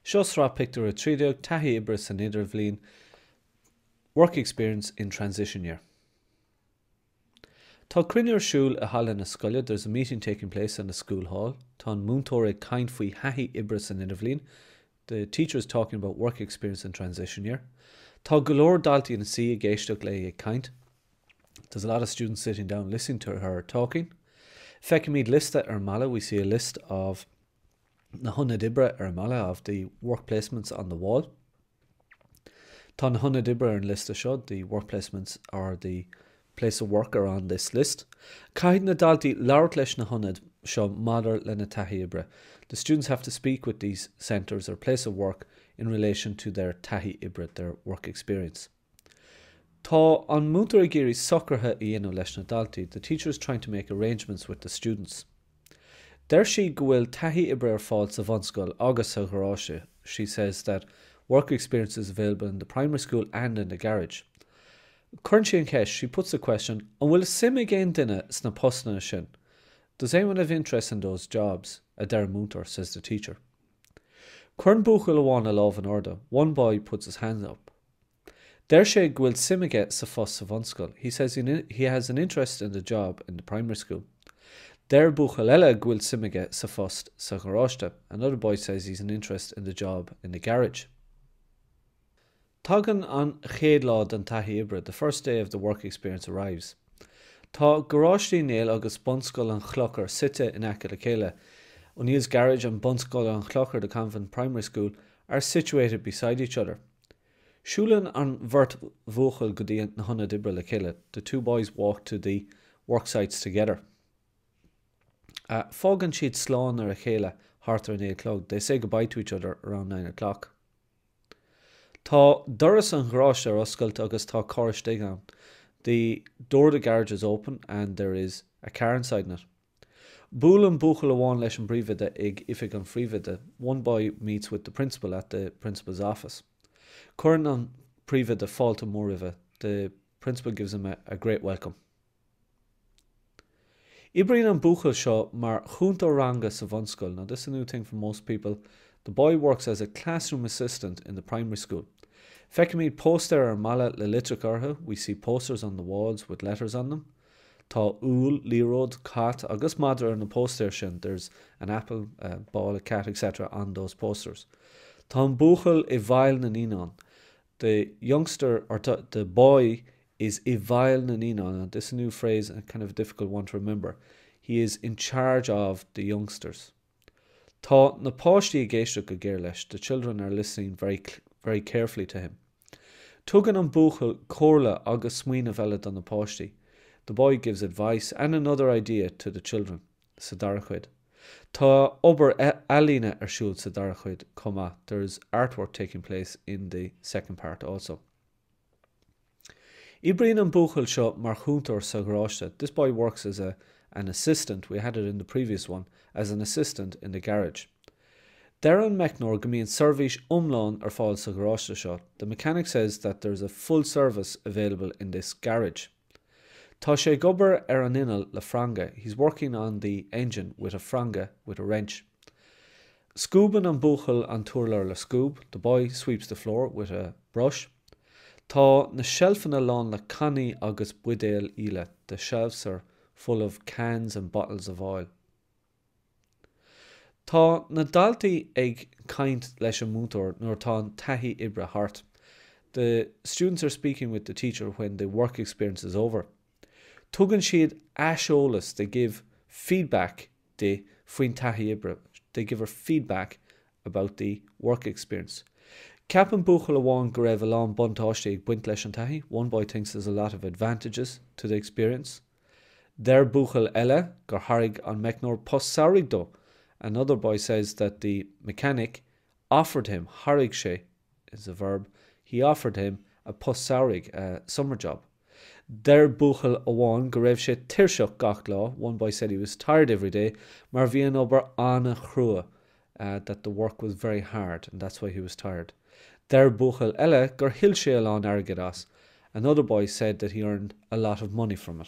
Seo Sraith Pictiúr 13, Taithí Oibre san Idirbhliain, Work Experience in Transition Year. Tá cruinniú ar siúl i halla na scoile, There's a meeting taking place in the school hall. Tá an múinteoir ag caint faoi thaithí oibre san Idirbhliain, The teacher is talking about work experience in transition year. Tá go leor daltaí ina suí ag éisteacht léi ag caint. There's a lot of students sitting down listening to her talking. Feicimid liosta ar an mballa, we see a list of na hionaid oibre ar an mballa, of the work placements on the wall. Tá na hionaid oibre ar an liosta seo, the work placements are the place of work are on this list. Caithfidh na daltaí labhairt leis na hionaid seo maidir lena taithí oibre. The students have to speak with these centres or place of work in relation to their taithí oibre, their work experience. Tá an múinteoir ag iarraidh socruithe a dhéanamh leis na daltaí, the teacher is trying to make arrangements with the students. Deir sí go bhfuil taithí oibre ar fáil sa bhunscoil agus sa gharáiste, she says that work experience is available in the primary school and in the garage. Cuireann sí an cheist, she puts the question, An bhfuil suim ag aon duine sna postanna sin? Does anyone have interest in those jobs? a deir an múinteoir, says the teacher. Cuireann buachaill amháin a lámh in airde, one boy puts his hand up. Deir sé go bhfuil suim aige sa phost sa bhunscoil, he says he has an interest in the job in the primary school. Deir buachaill eile go bhfuil suim aige sa phost sa gharáiste, another boy says he's an interest in the job in the garage. Tagann an chéad lá den taithí oibre, the first day of the work experience arrives. Tá Garáiste Uí Néill agus Bunscoil an Chlochair suite in aice le chéile, O'Neill's Garage and Bunscoil an Chlochair, the convent primary school, are situated beside each other. Siúlann an bheirt bhuachaill go dtí na hionaid oibre le chéile, the two boys walk to the work sites together. Fágann siad slán ar a chéile thart ar a naoi a chlog, they say goodbye to each other around 9 o'clock. Tá doras an gharáiste ar oscailt agus tá carr istigh ann, the door of the garage is open and there is a car inside in it. Buaileann buachaill amháin leis an bpríomhoide ag oifig an phríomhoide, one boy meets with the principal at the principal's office. Cuireann an príomhoide fáilte mhór roimhe, the principal gives him a, a great welcome. Oibríonn an buachaill seo mar chúntóir ranga sa bhunscoil. Now this is a new thing for most people. The boy works as a classroom assistant in the primary school. Feicimid póstaeir ar an mballa le litreacha orthu, we see posters on the walls with letters on them. Tá úll, liathróid, cat agus madra ar na póstaeir sin, there's an apple, a ball, a cat, etc. on those posters. Tá an buachaill i bhfeighil na naíonán. The youngster, or the boy, is i bhfeighil na naíonán. This is a new phrase and kind of a difficult one to remember. He is in charge of the youngsters. Tá na páistí ag éisteacht go géar leis, the children are listening very, very carefully to him. Tugann an buachaill comhairle agus smaoineamh eile do na páistí. The boy gives advice and another idea to the children. Sa dara cuid. Tá obair ealaíne ar siúl sa dara cuid chomh maith. There is artwork taking place in the second part also. Oibríonn an buachaill seo mar chúntóir sa gharáiste. This boy works as a, an assistant, we had it in the previous one, as an assistant in the garage. Deir an meicneoir go mbíonn seirbhís iomlán ar fáil sa gharáiste seo. The mechanic says that there's a full service available in this garage. Tá sé ag obair ar an inneall le franga. He's working on the engine with a franga, with a wrench. Scuabann an buachaill an t-urlár le scuab. The boy sweeps the floor with a brush. Tá na seilfeanna lán le cannaí agus buidéil íle. The shelves are full of cans and bottles of oil. Tá na daltaí ag caint leis an múinteoir nuair atá an taithí oibre thart. The students are speaking with the teacher when the work experience is over. Tugann siad aiseolas, they give feedback di faoin taithí oibre, they give her feedback about the work experience. Ceapann buachaill amháin go raibh a lán buntáistí ag baint leis an taithí, one boy thinks there's a lot of advantages to the experience. Deir buachaill eile gur thairg an meicneoir post samhraidh dó, another boy says that the mechanic offered him, thairg sé is a verb, he offered him a post samhraidh, a summer job. Deir buachaill amháin go raibh sé tuirseach gach lá, one boy said he was tired every day, mar bhí an obair an-chrua, that the work was very hard and that's why he was tired. Deir buachaill eile gur thuill sé a lán airgid as, another boy said that he earned a lot of money from it.